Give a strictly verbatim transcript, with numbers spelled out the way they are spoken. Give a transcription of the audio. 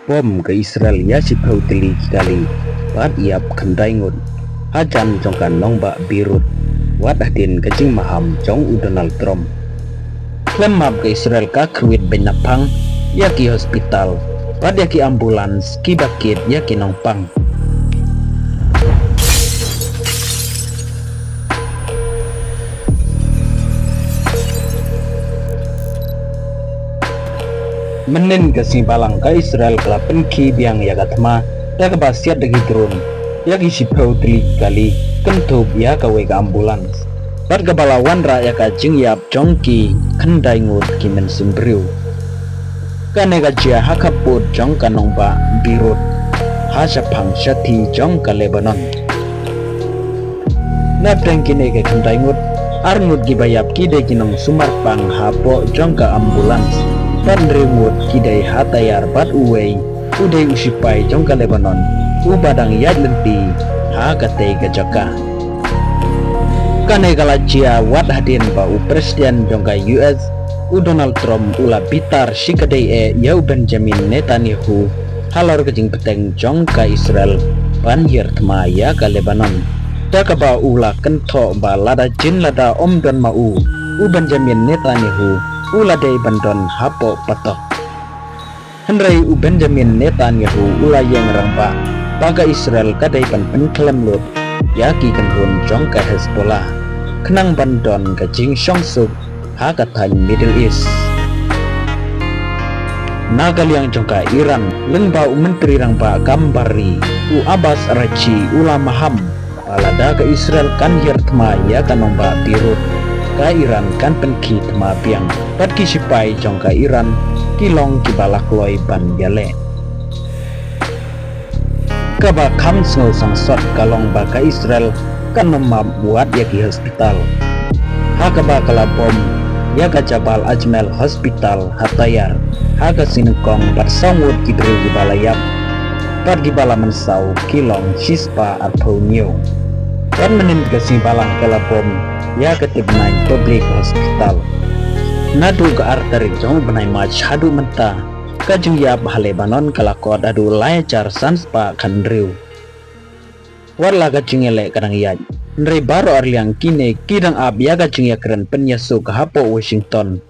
Bom ka Israel ïa shiphew tylli ki kali bad ïap khyndai ngut hajan jong ka nongbah Beirut, wat hadien ka jingmaham jong u Donald Trump. Khlem map ka Israel ka kyrwit beiñ naphang ïa ki hospital bad ïa ki ambulance kiba kit ïa ki nongpang. Mynnin ka sngi Balang ka Israel ka la pynkhih biang ïa ka thma da kaba siat da ki drone ïa ki shiphew tylli ki kali, kynthup ïa kawei ka ambulance bad kaba la wanrah ïa ka jingïap jong ki khyndai ngut ki mynsiem briew. Kane ka jia ha khappud jong ka nongbah Beirut, ha shaphang shathie jong ka Lebanon. Napdeng kine ki khyndai ngut, ar ngut kiba ïap ki dei ki nongsumar pang hapoh jong ka ambulance bad hynriew ngut ki dei ha tayar bad uwei u dei u shipai jong ka Lebanon uba dang ïaid lynti ha katei ka jaka. Kane ka la jia wat hadien ba u President jong ka U S, u Donald Trump, u la bitar shikatdei eh ïa u Benjamin Netanyahu halor ka jingbteng jong ka Israel ban hiar thma ïa ka Lebanon, da kaba u la kynthoh ba lada jin lada ym don ma u, u Benjamin Netanyahu u la dei ban don hapoh patok. Hynrei u Benjamin Netanyahu u la ïeng rangbah ba ka Israel ka dei ban pynkhlem lut ïa ki kynhun jong ka Hezbollah khnang ban don ka jingshongsuk ha ka thaiñ Middle East. Na ka liang jong ka Iran, lyngba u Myntri Rangbah kam bar ri, u Abbas Araghchi, u la maham ba lada ka Israel kan hiar thma ïa ka nongbah Beirut, ka Iran kan pynkhih thma biang bad ki shipai jong ka Iran ki long kiba la kloi ban ïaleh. Kaba kham sngewsih sot ka long ba ka Israel kan ym map wat ïa ki hospital, ha kaba ka la bom ïa ka Jabal Ajmal Hospital ha Tyre ha ka sngi Nyngkong bad saw ngut ki briew kiba la ïap bad kiba la mynsaw ki long shispah arphew hynñiew. Bad mynnin ka sngi Balang ka la bom ïa ka Tibnai Public Hospital. Naduh ka ar tarik jong u bnai March haduh mynta, ka jingïap ha Lebanon ka la kot haduh lai hajar san spah khathynriew. Wat la ka jingïaleh ka dang ïaid, hynrei baroh arliang kine ki dang ap ïa ka jingïakren pynïasuk hapoh Washington